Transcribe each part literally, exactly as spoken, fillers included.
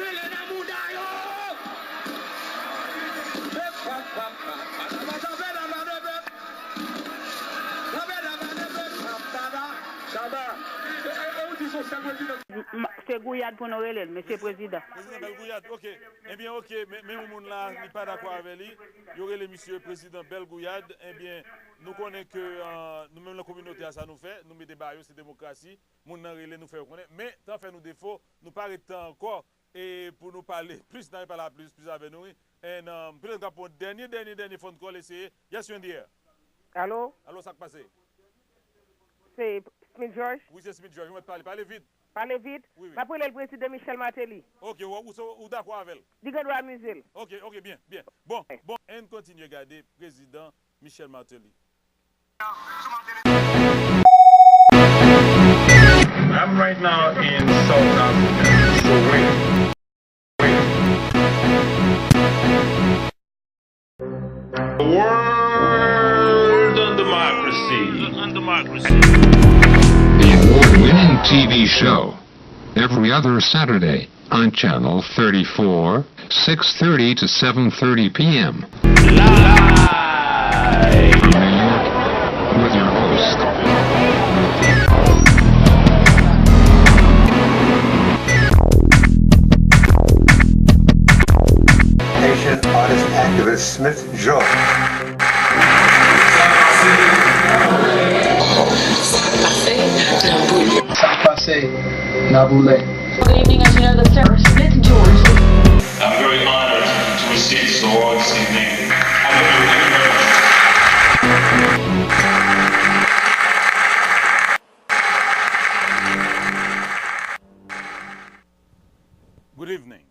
Rele nan mouda yo! Chaba, e, e, e ou di se yon sèl prezidan. M-, m-, se Gouyad pou nou rele l, mesye prezidan. Prezidan Bèl Gouyad, ok. Ebyen, ok, men, men yon moun la, li pa dakò avè li. Yo rele misye prezidan Bèl Gouyad. Ebyen, nou konnen ke, euh, nou menm nan kominote a, sa nou fè, nou mete ba yo, se demokrasi. Moun nan rele, nou fè yo konnen. Men, tan fè nou defo, nou pa ret tan ankò, e pou nou pale plis, n a pale plis, plis avè nou, wi. And, um, petèt n ka pran yon dènye, dènye, dènye phone call, eseye. Yes, you're in the air. Alo? Alo, sa k pase? Se Smith George? Wi, se Smith George. Ou mèt pale. Pale vit. Pale vit? Wi, wi. M ap rele l prezidan Michel Martelly. Ok, ou, ou, ou dakò avè l? Li gen dwa amize l. Ok, ok, byen, byen. Bon, bon, and continue gade prezidan Michel Martelly. I'm right now in South Africa, Soweto. The World on Democracy. The award-winning T V show. Every other Saturday on Channel thirty-four, six thirty to seven thirty p m. Live from New York, with your host, patient artist activist Smith George. Sa k pase nan Boulè? Good evening, as you know, the sir Smith George. I'm very honored to receive this award this evening. I hope you, thank you very much. Good evening.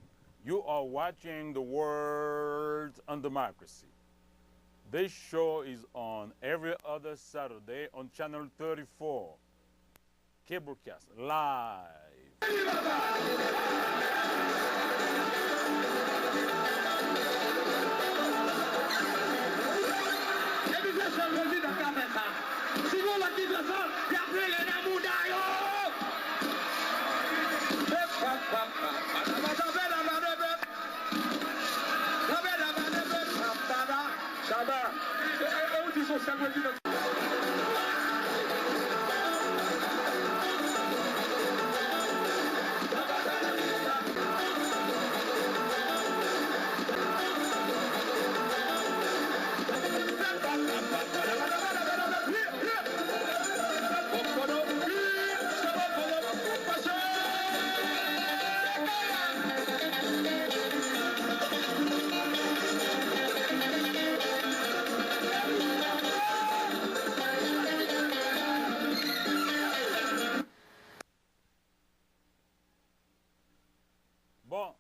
You are watching The World on Democracy. This show is on every other Saturday on Channel thirty-four. Cablecast live. Depi se sèl prezidan k ka fè sa. Si gon lòt ki fè sa, y ap rele nan mouda yo. Chaba, e, e, e ou di se yon sèl prezidan. Bon,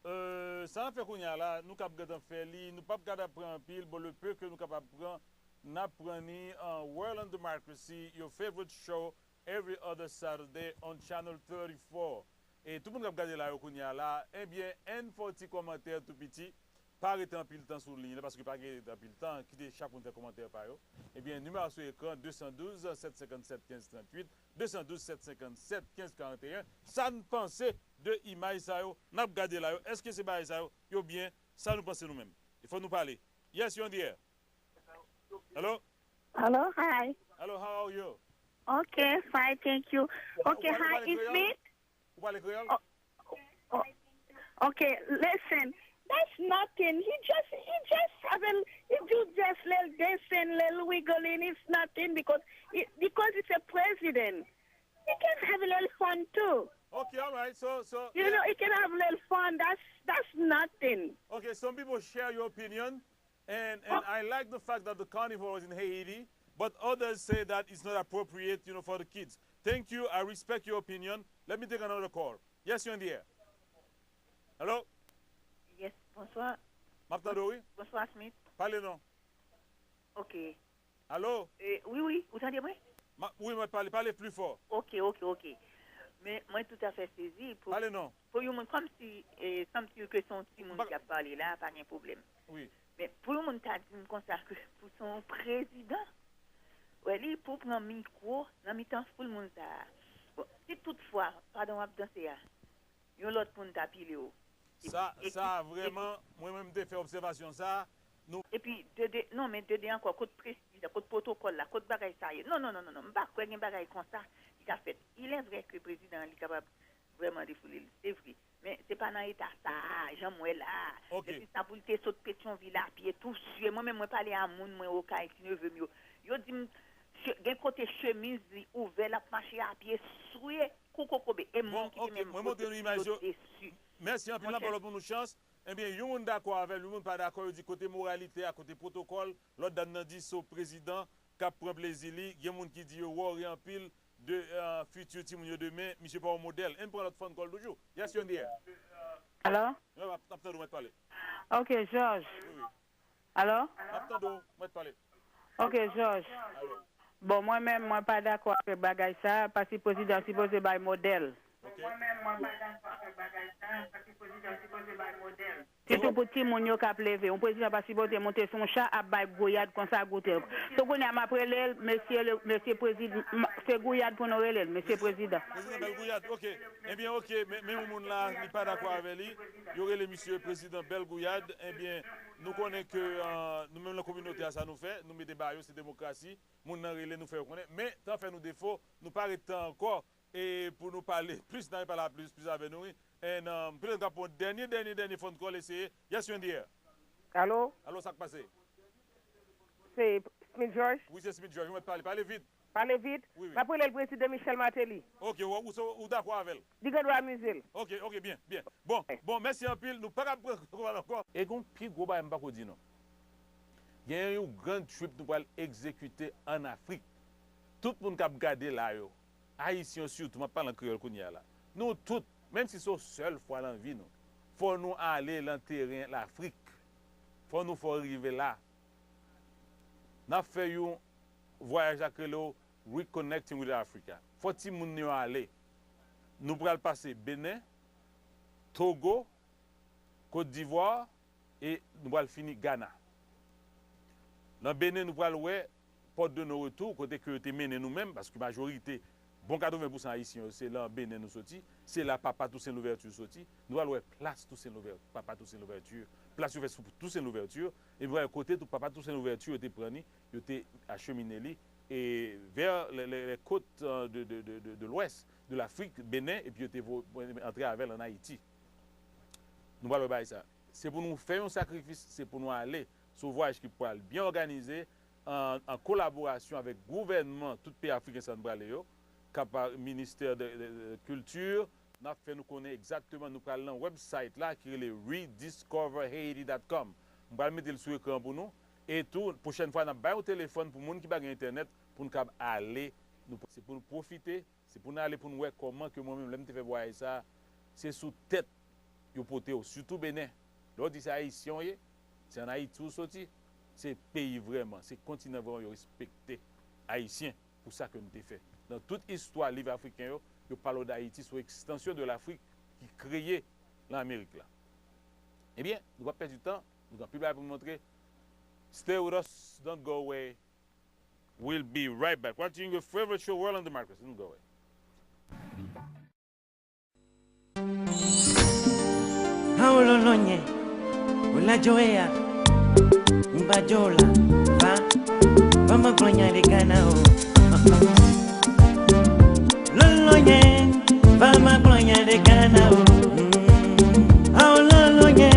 euh, sa n ap fè kounye a la, nou kab gentan fè li, nou p ap ka pran anpil, bon, le peu ke nou kapab pran, n ap pran ni an World on Democracy, your favorite show, every other Saturday on Channel thirty-four. E tout moun k ap gade la yo kounye a la, ebyen, ann fè yon ti kòmantè tou piti. Pa rete anpil tan sou liy la, paske pa gen anpil tan, kite chak moun fè kòmantè pa yo. Ebyen, nimewo a sou ekran, de san douz, sèt senkann sèt, kenz tranntuit, de san douz, sèt senkann sèt, kenz karanteyen. Sa n panse de imaj sa yo, n ap gade la yo? Èske se bagay sa yo, yo byen? Sa nou panse nou menm? E fò nou pale. Yes, you're on the air. Hello? Hello, hi. Hello, how are you? Okay, fine, thank you. Okay, hi, it's me. Ou pale kreyòl? Oh, oh, okay, listen. That's nothing. He just, he just have a, he do just little dancing, little wiggling. It's nothing because, it, because it's a president. He can have a little fun too. Okay, all right. So, so you know, he can have a little fun. That's, that's nothing. Okay, some people share your opinion. And, and I like the fact that the carnival was in Haiti, but others say that it's not appropriate, you know, for the kids. Thank you. I respect your opinion. Let me take another call. Yes, you're in the air. Hello? Yes, bonsoir. M ap tande w, wi. Bonsoir, Smith. Pale non. Ok. Alo? E, wi, wi, ou tande mwen? Ma, wi, mwen pale, pale pli fò. Ok, ok, ok. Men mwen toutafè sezi pou, pale non, pou yon moun, kòmsi, e, sanm si ke se yon timoun ki ap pale la, pa gen pwoblèm. Wi. Men pou yon moun ta di m konsa ke pou se yon prezidan, wè li pou pran mikwo nan mitan foul moun sa a. Bon, si toutfwa, pandan w ap danse a, yon lòt moun ta pile w, Sa, sa vrèman, mwen menm m te fè obsèvasyon sa. Epi, de, de, non, men de, de ankò, kot prestij la, kot pwotokòl la, kot bagay sa ye? Non, non, non, non, non, m pa kwè gen bagay konsa ki ka fèt. Il est vrai que prezidan an, li kapab vrèman defoule l, se vre. Men se pa nan eta sa a, jan m wè la a. Se sa pou l te sot Petyonvil a pye, tou sye. Mwen menm, mwen pale a moun mwen Okay ki neve m yo. Yo di m, che- gen kote chemiz li ouvè, l ap mache a pye sye kou kokobe. E moun ki te menm vote pou yo desi. Mèsi anpil, n ap ba lòt moun yon chans. Ebyen, yon moun dakò avè l, yon moun pa dakò, yo di kote moralite a, kote pwotokòl, lòt dam nan di se yon prezidan k ap pran plezi li, gen moun ki di yo wòri anpil de, euh, fiti timoun yo demen, misye pa yon modèl. Ann pran lòt phone call toujou. Yes, you're on the air. Alo? N ap, n ap tande w, mèt pale. Ok, George. Wi, wi. Alo? N ap tande w, mèt pale. Ok, George. Bon, mwen menm, mwen pa dakò avèk bagay sa, paske prezidan sipoze bay modèl. Ok. Sitou pou timoun yo k ap leve. Yon prezidan pa sipoze monte sou yon cha ap bay gouyad konsa goute. So kounye a m ap rele l, mesye, le- mesye prezidan, m- se gouyad pou nou rele l, mesye prezidan. Prezidan Bèl Gouyad, ok. Ebyen, ok, men, men yon moun la, li pa dakò avè li. Yo rele misye prezidan Bèl Gouyad. Ebyen, nou konnen ke, euh, nou menm nan kominote a, sa nou fè, nou mete ba yo, se demokrasi. Moun nan rele, nou fè yo konnen. Men, tan fè nou defo, nou pa ret tan ankò. E pou nou pale plis, n a pale plis, plis avè nou, wi. And, um, petèt n ka pran dènye, dènye, dènye phone call, eseye. Yes, you're on the air. Alo? Alo, sa k pase? Se Smith George? Wi, se Smith George. Ou mèt pale. Pale vit. Pale vit? Wi, wi. M ap rele l prezidan Michel Martelly. Ok, ou, ou, ou dakò avè l? Li gen dwa amize l. Ok, ok, byen, byen. Bon, bon, mèsi anpil. Nou pa ka pran kòmand ankò. E gen yon pi gwo bagay m pa ko di nou. Gen yon grand trip nou pral egzekite ann Afrik. Tout moun k ap gade la yo, Ayisyen yo sitou, m ap pale an kreyòl kounye a la. Nou tout, menm si se yon sèl fwa nan vi nou, fò nou ale nan teren Lafrik. Fò nou fè w rive la. N ap fè yon vwayaj la k rele Reconnecting with Africa. Fò timoun yo ale. Nou pral pase Benin, Togo, Kot Divwa, e nou pral fini Gana. Nan Benin, nou pral wè Porte de Non-Retour, kote ke yo te mennen nou menm, paske majorite, bon katreven pousan Ayisyen yo, se lan Benin nou soti, se la papa Toussaint Louverture soti. Nou pral wè plas Toussaint Louver-, papa Toussaint Louverture, plas yo fè sou Toussaint Louverture, e nou pral wè kote tou papa Toussaint Louverture yo te pran li, yo te achemine li, e vè lè, lè, lè kot, euh, de, de, de, de, de lwès de Lafrik, Benin, epi yo te vo-, antre avè l ann Ayiti. Nou pral wè bagay sa. Se pou nou fè yon sakrifis, se pou nou ale sou vwayaj ki pral byen òganize, an, an kolaborasyon avèk gouvènman tout peyi afriken sa n prale yo, kap-, ministè de, de, de kilti, n ap fè nou konnen egzakteman, nou pral nan website la ki rele rediscover haiti dot com. M pral mete l sou ekran pou nou. E tou, pwochèn fwa, n ap bay yon telefòn pou moun ki pa gen entènèt, pou n kab ale. Nou, se pou nou pwofite, se pou n ale pou n wè kòman ke mwen menm, lè m te fè vwayaj sa, se sou tèt yo pote w, sitou Benin. Lè w di se Ayisyen w ye, se ann Ayiti w soti, se peyi vrèman, se kontinan vrèman yo respekte Ayisyen pou sa ke nou te fè. Nan tout istwa liv afriken yo, yo pale w d Ayiti, se yon ekstansyon de Lafrik ki kreye lan Amerik la. Ebyen, nou p ap pèdi tan, nou gen anpil bagay pou nou montre. Stay with us, don't go away. We'll be right back. Watching your favorite show, World on Democracy. Don't go away. Aololonye, olajoea, umbajola, va, vamos gloña de Ghana, oh. Lolonye, vamos gloña de Ghana, oh. Aololonye,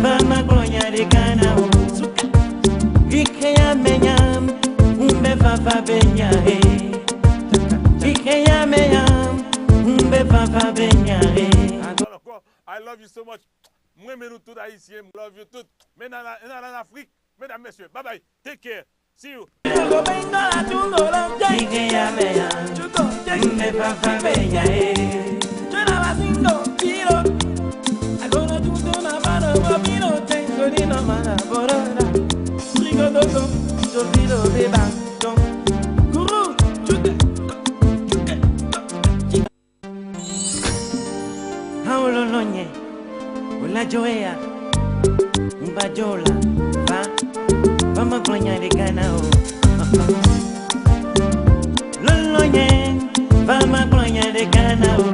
vamos gloña de Ghana, oh. Suka, ikeya meyam, umbe vava benya, eh. Ikeya meyam, umbe vava benya, eh. Ankò, I love you so much. Mwen renmen nou tout Ayisyen, m love you tout. Men nan, nan, nan Afrik, medam, mesye, bye bye, take care, see you. Aololonye, olajoea, umbajola, va, vamos gloña de Ghana, oh. Lolonye, vamos gloña de Ghana, oh.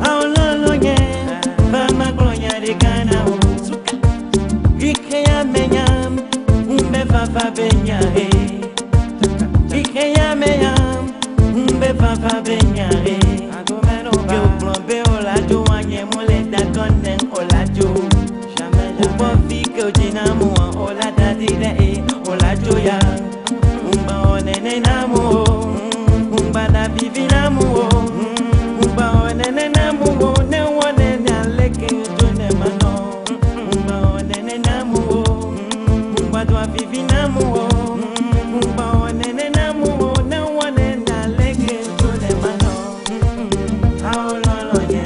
Aololonye, vamos Fica de namoro, hola da dida e, hola joya. Umba o nene namoro, umba da vivi namoro, umba o nene namoro, ne o nene aleke yo ne mano. Umba o nene namoro, umba dwa vivi namoro, umba o nene namoro, ne o nene aleke yo ne mano. Aololonye.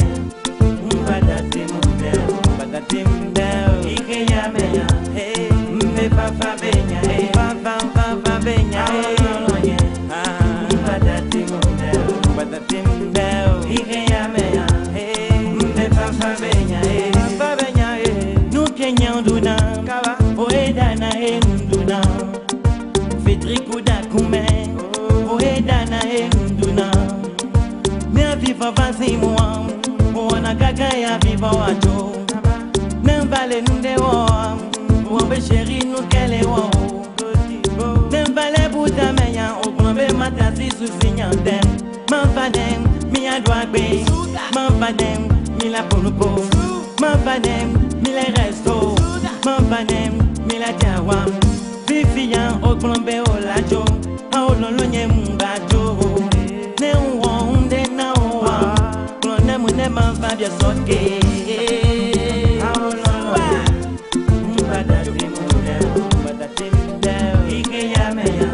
Mbada ti mundel, mbada ti mundel. Ike ya me ya, hey. Mbe fa fa benya, hey. Fa fa fa fa benya, hey. Aololonye. Ah. Mbada ti mundel, mbada ti mundel. Ike ya me ya, hey. Mbe fa fa benya, hey. Fa fa benya, hey. Nu kenya unduna, kaba. Oedana e unduna. Fitri kuda kume, oedana e unduna. Ne viva vazimwa, o na gaga ya viva wajo. Ne vale nunde wo, o be sheri nu kele wo. Ne vale buta meya, o gombe matasi susinyande. Mavane, mi adwagbe. Mavane, mi la polupo. Mavane, mi la resto. Mavane, mi la jawa. Vivian, o gombe o lajo. Aololonye mbajo. Ne uwo unde na uwa. Klone mune mavabia soke. Aololonye. Mbada ti mundel, mbada ti mundel. Ike ya me ya.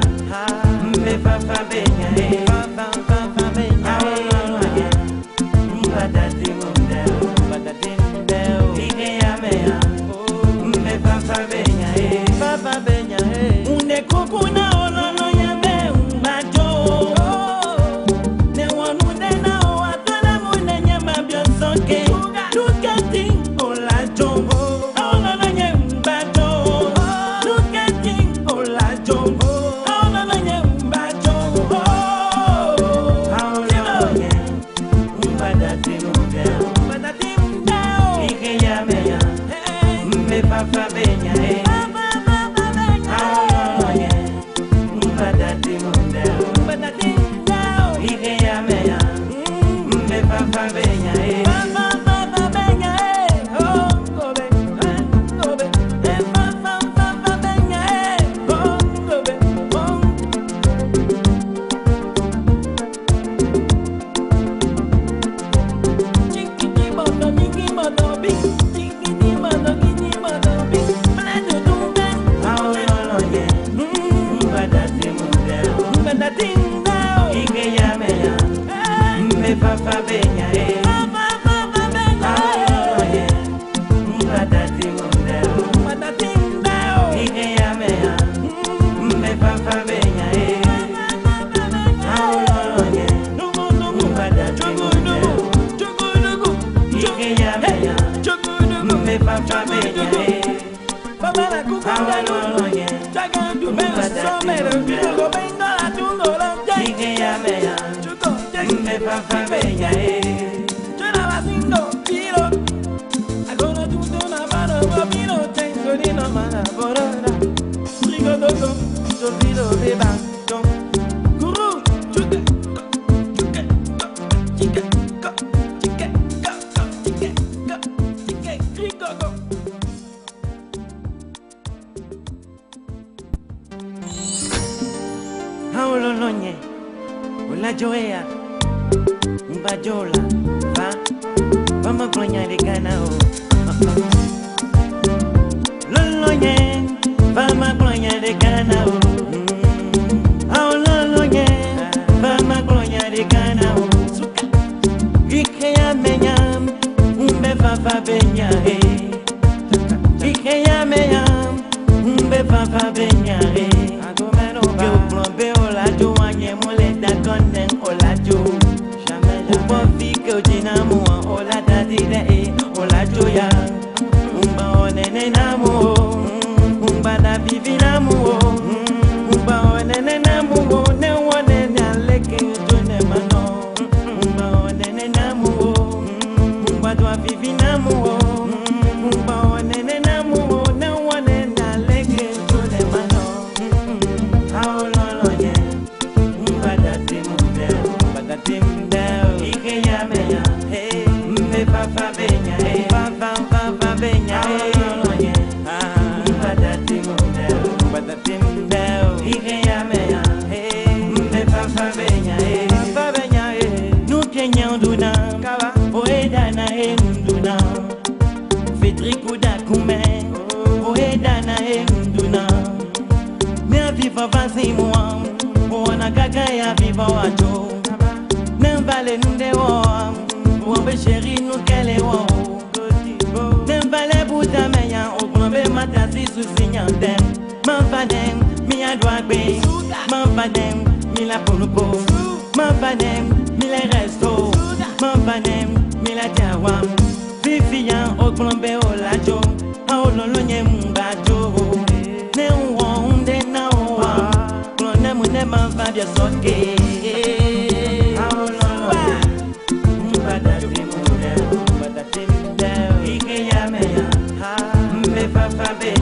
Mbe fa fa benya, eh. Fa fa fa fa benya, eh. Aololonye. Mbada ti mundel, mbada ti mundel. Ike ya me ya. Mbe fa fa benya, eh. Fa fa benya, eh. Unde kukuna ololo ya me mbajo. Ne wonu de na o atana mune nyama bia soke. Look at thing, o lajo. Aololonye, olajoea, mbajola, va, vamos gloña de ganao. Lolonye, vamos gloña de ganao. Aololonye, vamos gloña de ganao. Ike ya menyam, umbe fafa benya, eh. Ike ya menyam, umbe fafa benya, eh. Ke o plombe o lajo, anye mole da konnen o lajo. Upo fike o jina mua, o la dadida, eh, o lajo ya. Umba o nene namu o, umba da vivi namu o. Umba o nene namu o, ne o nene aleke yo ne mano. Umba o nene namu o, umba dwa vivi namu o. Umba o nene namu o, ne o nene aleke yo ne mano. Aololonye. Mbada ti mundel, mbada ti mundel. Ike ya meya, hey. Mbe fafa benya, hey. Fafa, fafa benya, hey. Aololonye. Vivan vazin mwen, ou an nan gaga ya vivan wadjo. Nan vale nou dewo, ou anbe cheri nou kele wo. Nan vale bouda meya, ou anbe matasi sou sinyantèm. Mavanem, mi a dwa gbe. Mavanem, mi la polupo. Mavanem, mi le resto. Mavanem, mi la jawa. Vivian, o gblonbe o lajo. A o lolo nye mumba jo. Ne uwo unde na uwa. Gblonne mune mava bia soke.